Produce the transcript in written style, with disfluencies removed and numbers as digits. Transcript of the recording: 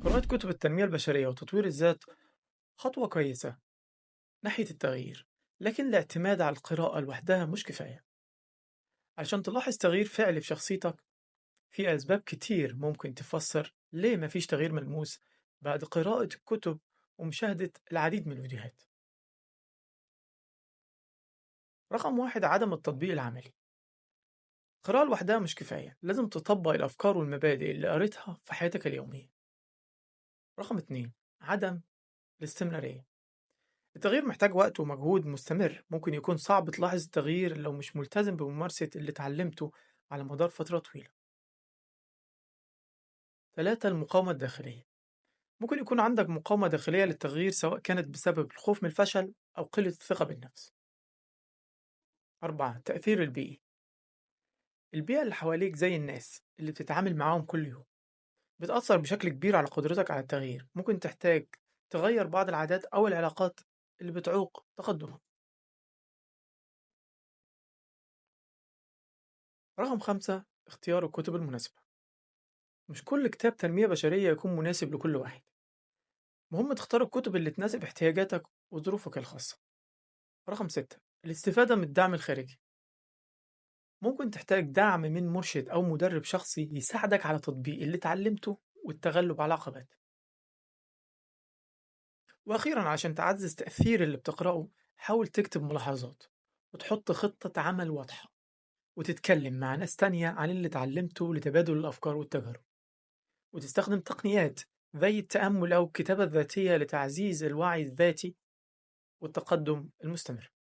قراءة كتب التنمية البشرية وتطوير الذات خطوة كويسة ناحية التغيير، لكن الاعتماد على القراءة لوحدها مش كفاية. علشان تلاحظ تغيير فعلي في شخصيتك، في أسباب كتير ممكن تفسر ليه مفيش تغيير ملموس بعد قراءة الكتب ومشاهدة العديد من الفيديوهات. رقم 1، عدم التطبيق العملي. القراءة لوحدها مش كفاية، لازم تطبق الأفكار والمبادئ اللي قريتها في حياتك اليومية. رقم 2، عدم الاستمرارية. التغيير محتاج وقت ومجهود مستمر، ممكن يكون صعب تلاحظ التغيير لو مش ملتزم بممارسة اللي اتعلمته على مدار فترة طويلة. 3، المقاومة الداخلية. ممكن يكون عندك مقاومة داخلية للتغيير، سواء كانت بسبب الخوف من الفشل أو قلة الثقة بالنفس. 4، التأثير البيئي. البيئة اللي حواليك زي الناس اللي بتتعامل معاهم كل يوم بتأثر بشكل كبير على قدرتك على التغيير. ممكن تحتاج تغير بعض العادات أو العلاقات اللي بتعوق تقدمك. رقم 5، اختيار الكتب المناسبة. مش كل كتاب تنمية بشرية يكون مناسب لكل واحد. مهم تختار الكتب اللي تناسب احتياجاتك وظروفك الخاصة. رقم 6، الاستفادة من الدعم الخارجي. ممكن تحتاج دعم من مرشد أو مدرب شخصي يساعدك على تطبيق اللي اتعلمته والتغلب على عقبات. وأخيرا، عشان تعزز تأثير اللي بتقرأه، حاول تكتب ملاحظات وتحط خطة عمل واضحة، وتتكلم مع ناس تانية عن اللي اتعلمته لتبادل الأفكار والتجارب، وتستخدم تقنيات زي التأمل أو الكتابة الذاتية لتعزيز الوعي الذاتي والتقدم المستمر.